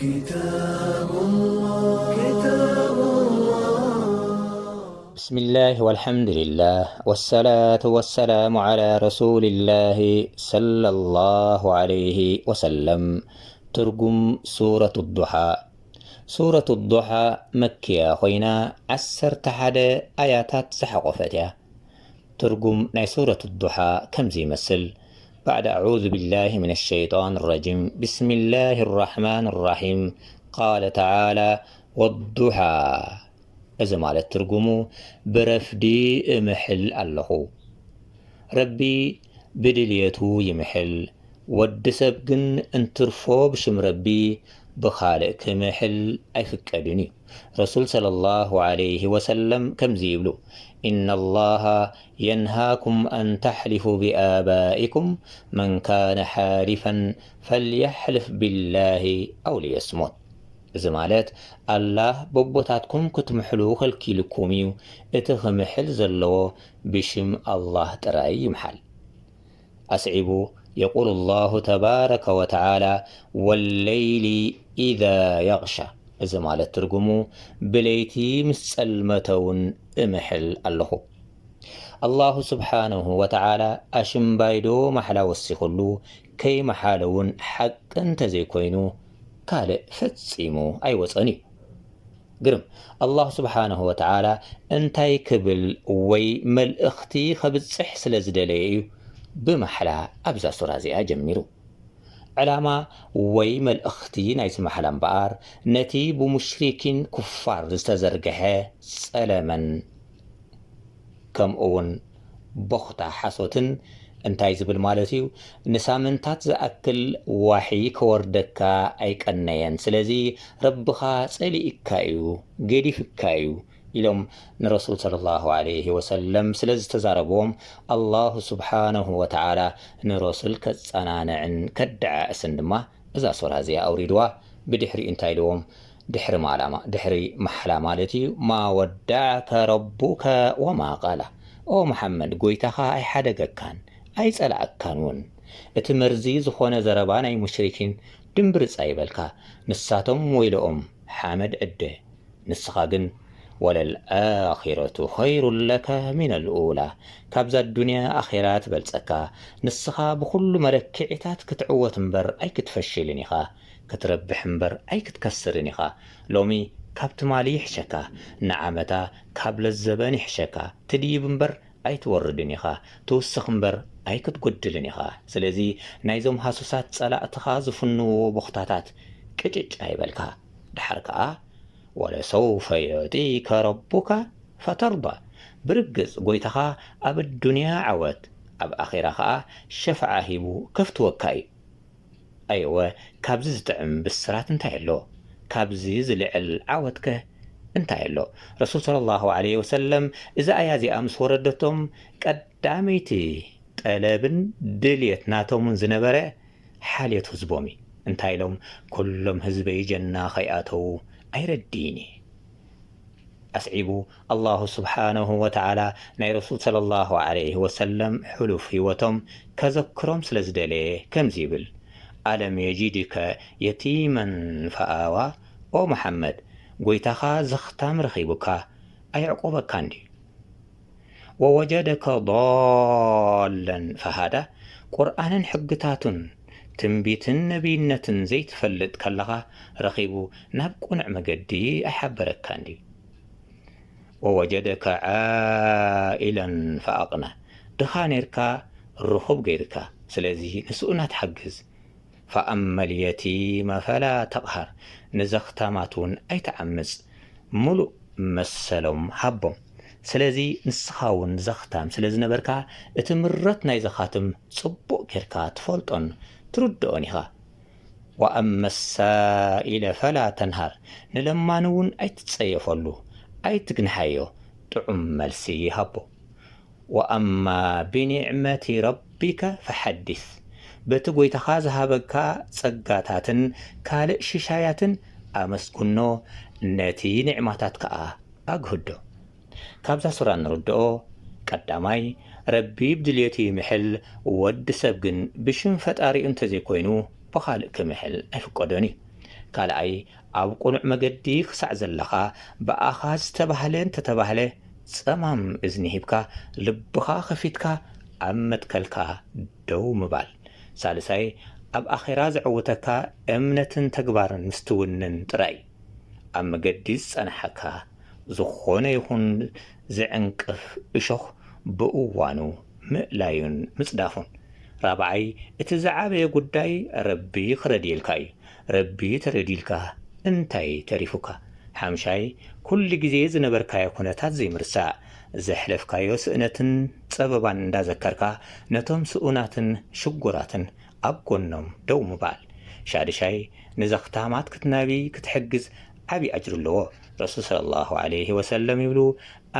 كتاب الله، كتاب الله. بسم الله والحمد لله والصلاة والسلام على رسول الله صلى الله عليه وسلم. ትርጉም ሱረት ዱሓ። ሱረት ዱሓ መክያ ኮይና ዓሰርተ ሓደ ኣያታት ዝሓቖፈት እያ። ትርጉም ናይ ሱረት ዱሓ ከምዚ ይመስል። بعد أعوذ بالله من الشيطان الرجيم. بسم الله الرحمن الرحيم. قال تعالى: والضحى. እዚ ማለት ትርጉሙ ብረፍዲ እምሕል ኣለኹ። ረቢ ብድልየቱ ይምሕል፣ ወዲ ሰብ ግን እንትርፎ ብሽም ረቢ ብኻልእ ክምሕል ኣይፍቀድን እዩ። ረሱል ሰለላሁ ዐለይሂ ወሰለም ከምዚ ይብሉ፣ إن الله ينهاكم أن تحلفوا بآبائكم، من كان حالفا فليحلف بالله أو ليصمت። እዚ ማለት ኣላህ በቦታትኩም ክትምሕሉ ከልኪልኩም እዩ፣ እቲ ክምሕል ዘለዎ ብሽም ኣላህ ጥራይ ይምሓል። ኣስዒቡ፣ يقول الله تبارك وتعالى: والليل إذا يغشى። እዚ ማለት ትርጉሙ ብለይቲ ምስ ጸልመተ እውን እምሕል ኣለኹ። ኣላሁ ስብሓነሁ ወተዓላ ኣሽምባይዶ ማሕላ ወሲኹሉ፣ ከይመሓለ እውን ሓቂ እንተዘይኮይኑ ካልእ ፈጺሙ ኣይወጸን እዩ። ግርም፣ ኣላህ ስብሓነሁ ወተዓላ እንታይ ክብል ወይ መልእኽቲ ከብጽሕ ስለ ዝደለየ እዩ ብማሕላ ኣብዛ ሱራ እዚኣ ጀሚሩ። ዕላማ ወይ መልእኽቲ ናይዚ ማሕላ እምበኣር፣ ነቲ ብሙሽሪኪን ኩፋር ዝተዘርግሐ ጸለመን ከምኡ እውን ቦኽታ ሓሶትን እንታይ ዝብል ማለት እዩ? ንሳምንታት ዝኣክል ዋሒ ከወርደካ ኣይቀነየን። ስለዚ ረብኻ ጸሊእካ እዩ፣ ገዲፍካ እዩ ኢሎም ንረሱል ሰለላሁ ዐለይሂ ወሰለም ስለ ዝተዛረብዎም፣ ኣላሁ ስብሓነሁ ወተዓላ ንረሱል ከጸናንዕን ከደዓዕስን ድማ እዛ ሱራ እዚኣ ኣውሪድዋ። ብድሕሪኡ እንታይ ኢልዎም? ድሕሪ ማላማ-፣ ድሕሪ ማሕላ ማለት እዩ፣ ما ودعك ربك وما قلى። ኦ መሓመድ፣ ጎይታኻ ኣይሓደገካን ኣይጸላእካን እውን። እቲ መርዚ ዝኾነ ዘረባ ናይ ሙሽሪኪን ድምብርጽ ኣይበልካ። ንሳቶም ወይለኦም ሓመድ ዕደ። ንስኻ ግን وللآخرة خير لك من الأولى። ካብዛ ዱንያ ኣኼራ ትበልጸካ። ንስኻ ብኹሉ መለክዒታት ክትዕወት እምበር ኣይክትፈሽልን ኢኻ። ክትረብሕ እምበር ኣይክትከስርን ኢኻ። ሎሚ ካብ ትማሊ ይሕሸካ፣ ንዓመታ ካብ ለዘበን ይሕሸካ። ትድይብ እምበር ኣይትወርድን ኢኻ፣ ትውስኽ እምበር ኣይክትጎድልን ኢኻ። ስለዚ ናይዞም ሃሱሳት ጸላእትኻ ዝፍንዎ ቦኽታታት ቅጭጭ ኣይበልካ። ደሓር ከኣ ولسوف يعطيك ربك فترضى። ብርግጽ ጎይታኻ ኣብ ኣዱንያ ዓወት፣ ኣብ ኣኼራ ኸኣ ሸፍዓ ሂቡ ከፍትወካ እዩ። ኣይወ፣ ካብዚ ዝጥዕም ብስራት እንታይ ኣሎ? ካብዚ ዝልዕል ዓወትከ እንታይ ኣሎ? ረሱል ሰለላሁ ዐለይሂ ወሰለም እዛ ኣያ እዚኣ ምስ ወረደቶም ቀዳመይቲ ጠለብን ድልየት ናቶምን ዝነበረ ሓልዮት ህዝቦም እዩ። እንታይ ኢሎም? "ኩሎም ህዝበይ ጀና ከይኣተዉ ኣይረድይን እየ።" ኣስዒቡ ኣላሁ ስብሓነሁ ወተዓላ ናይ ረሱል ሰለላሁ ዐለይሂ ወሰለም ሕሉፍ ህይወቶም ከዘክሮም ስለ ዝደለየ ከምዚ ይብል፣ "ኣለም የጂድከ የቲመን ፈኣዋ?" ኦ መሓመድ፣ ጎይታኻ ዘኽታም ረኺቡካ ኣየዕቆበካን ድዩ? "ወወጀደከ ضላን ፈሃዳ?" ቁርኣንን ሕግታቱን ትንቢትን ነቢይነትን ዘይትፈልጥ ከለኻ ረኺቡ ናብ ቅኑዕ መገዲ ኣይሓበረካን ድዩ? "ወወጀደከ ዓኢለን ፈኣቕና?" ድኻ ኔርካ ርኹብ ገይርካ፣ ስለዚ ንስኡናት ሓግዝ። "ፈኣመል የቲመ ፈላ ተቕሃር"፣ ንዘኽታማት እውን ኣይትዓምጽ፣ ምሉእ መሰሎም ሃቦም። ስለዚ ንስኻ እውን ዘኽታም ስለ ዝነበርካ፣ እቲ ምረት ናይ ዘኻትም ጽቡቕ ጌርካ ትፈልጦን ትርድኦን ኢኻ። "ወኣመ ሳኢለ ፈላ ተንሃር"፣ ንለማኒ እውን ኣይትጸየፈሉ፣ ኣይትግንሓዮ፣ ጥዑም መልሲ ሃቦ። "ወኣማ ብኒዕመቲ ረቢከ ፈሐዲስ"፣ በቲ ጎይታኻ ዝሃበካ ጸጋታትን ካልእ ሽሻያትን ኣመስግኖ፣ ነቲ ኒዕማታት ከኣ ኣግህዶ። ካብዛ ሱራ እንርድኦ፣ ቀዳማይ፣ ረቢ ብድልየቱ ይምሕል፣ ወዲ ሰብ ግን ብሽም ፈጣሪኡ እንተዘይኮይኑ ብኻልእ ክምሕል ኣይፍቀዶን እዩ። ካልኣይ፣ ኣብ ቅኑዕ መገዲ ክሳዕ ዘለኻ፣ ብኣኻ ዝተባህለ እንተተባህለ፣ ጸማም እዝኒ ሂብካ፣ ልብኻ ከፊትካ፣ ኣብ መትከልካ ደው ምባል። ሳልሳይ፣ ኣብ ኣኼራ ዘዕውተካ እምነትን ተግባርን ምስ ትውንን ጥራይ። ኣብ መገዲ ዝጸንሓካ ዝኾነ ይኹን ዝዕንቅፍ እሾኽ ብእዋኑ ምእላዩን ምጽዳፉን። ራብዓይ፣ እቲ ዝዓበየ ጉዳይ ረቢ ክረድየልካ እዩ። ረቢ ተረዲልካ እንታይ ተሪፉካ? ሓምሻይ፣ ኩሉ ግዜ ዝነበርካዮ ኩነታት ዘይምርሳእ፣ ዘሕለፍካዮ ስእነትን ጸበባን እንዳዘከርካ፣ ነቶም ስኡናትን ሽጉራትን ኣብ ጎኖም ደው ምባል። ሻድሻይ፣ ንዘኽታማት ክትናቢ ክትሕግዝ ዓቢ ኣጅሪ ኣለዎ። ረሱል ሰለላሁ ዐለይሂ ወሰለም ይብሉ፣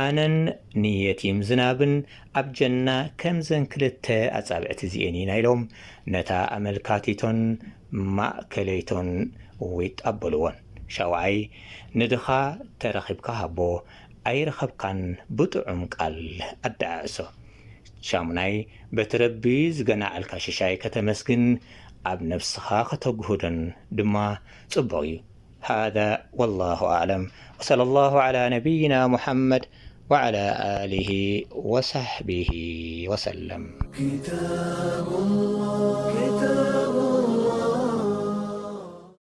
ኣነን ንየቲም ዝናብን ኣብ ጀና ከምዘን ክልተ ኣጻብዕቲ እዚኤን ኢና ኢሎም፣ ነታ ኣመልካቲቶን ማእከለይቶን ዊጥ ኣበልዎን። ሻውዓይ፣ ንድኻ ተረኺብካ ሃቦ፣ ኣይረኸብካን ብጥዑም ቃል ኣደዓዕሶ። ሻሙናይ፣ በቲ ረቢ ዝገናዓልካ ሽሻይ ከተመስግን ኣብ ነብስኻ ከተግህዶን ድማ ጽቡቕ እዩ። هذا والله أعلم، وصلى الله على نبينا محمد وعلى آله وصحبه وسلم. كتاب الله، كتاب